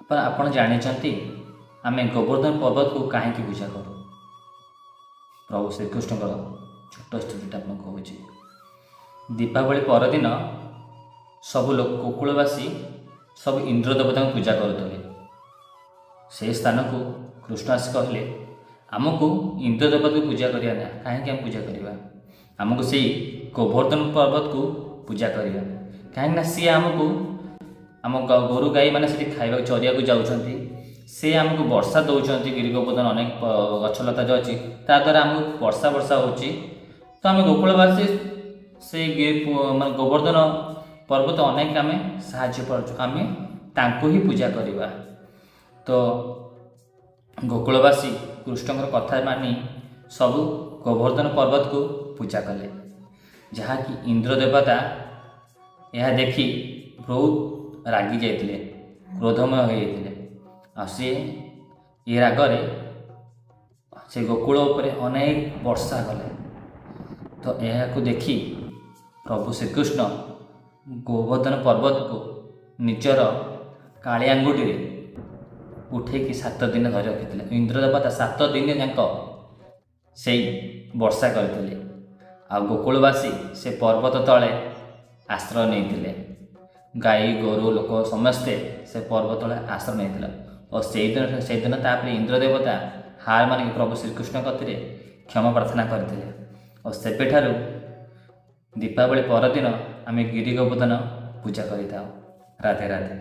ଆପଣ ଜାଣିଛନ୍ତି, ଆମେ ଗୋବର୍ଦ୍ଧନ ପର୍ବତକୁ କାହିଁକି ପୂଜା କରୁ? ପ୍ରଭୁ ଶ୍ରୀକୃଷ୍ଣଙ୍କର ଛୋଟ ଷ୍ଟୋରିଟା ଆପଣଙ୍କୁ କହୁଛି। ଦୀପାବଳି ପରଦିନ ସବୁ ଲୋକ, ଗୋକୁଳବାସୀ ସବୁ ଇନ୍ଦ୍ର ଦେବତାଙ୍କୁ ପୂଜା କରୁଥିଲେ। ସେହି ସ୍ଥାନକୁ କୃଷ୍ଣ ଆସି କହିଲେ, ଆମକୁ ଇନ୍ଦ୍ର ଦେବତାକୁ ପୂଜା କରିବା ନା, କାହିଁକି ଆମେ ପୂଜା କରିବା? ଆମକୁ ସେଇ ଗୋବର୍ଦ୍ଧନ ପର୍ବତକୁ ପୂଜା କରିବା, କାହିଁକିନା ସିଏ ଆମକୁ, ଆମ ଗୋରୁ ଗାଈମାନେ ସେଠି ଖାଇବାକୁ ଚରିବାକୁ ଯାଉଛନ୍ତି, ସେ ଆମକୁ ବର୍ଷା ଦେଉଛନ୍ତି। ଗିରି ଗୋବର୍ଦ୍ଧନ ଅନେକ ଗଛଲତା ଯେଉଁ ଅଛି, ତା ଦ୍ୱାରା ଆମକୁ ବର୍ଷା ବର୍ଷା ହେଉଛି। ତ ଆମେ ଗୋକୁଳବାସୀ ସେଇ ମାନେ ଗୋବର୍ଦ୍ଧନ ପର୍ବତ ଅନେକ ଆମେ ସାହାଯ୍ୟ ପାଉଛୁ, ଆମେ ତାଙ୍କୁ ହିଁ ପୂଜା କରିବା। ତ ଗୋକୁଳବାସୀ କୃଷ୍ଣଙ୍କର କଥା ମାନି ସବୁ ଗୋବର୍ଦ୍ଧନ ପର୍ବତକୁ ପୂଜା କଲେ, ଯାହାକି ଇନ୍ଦ୍ର ଦେବତା ଏହା ଦେଖି ବହୁତ ରାଗି ଯାଇଥିଲେ, କ୍ରୋଧମୟ ହୋଇଯାଇଥିଲେ। ଆଉ ସିଏ ଏ ରାଗରେ ସେ ଗୋକୁଳ ଉପରେ ଅନେକ ବର୍ଷା କଲେ। ତ ଏହାକୁ ଦେଖି ପ୍ରଭୁ ଶ୍ରୀକୃଷ୍ଣ ଗୋବର୍ଦ୍ଧନ ପର୍ବତକୁ ନିଜର କାଳି ଆଙ୍ଗୁଠିରେ ଉଠେଇକି 7 ଦିନ ଧରି ରଖିଥିଲେ। ଇନ୍ଦ୍ର ଦେବତା 7 ଦିନ ଯାକ ସେଇ ବର୍ଷା କରିଥିଲେ ଆଉ ଗୋକୁଳବାସୀ ସେ ପର୍ବତ ତଳେ ଆଶ୍ରୟ ନେଇଥିଲେ। ଗାଈ ଗୋରୁ ଲୋକ ସମସ୍ତେ ସେ ପର୍ବତ ତଳେ ଆଶ୍ରୟ ନେଇଥିଲେ। ଓ ସେଇଦିନ ତାପରେ ଇନ୍ଦ୍ର ଦେବତା ହାର ମାନିକି ପ୍ରଭୁ ଶ୍ରୀକୃଷ୍ଣ କତିରେ କ୍ଷମା ପ୍ରାର୍ଥନା କରିଥିଲେ। ଓ ସେବେଠାରୁ ଦୀପାବଳି ପରଦିନ ଆମେ ଗିରି ଗୋବର୍ଦ୍ଧନ ପୂଜା କରିଥାଉ। ରାଧେ ରାଧେ।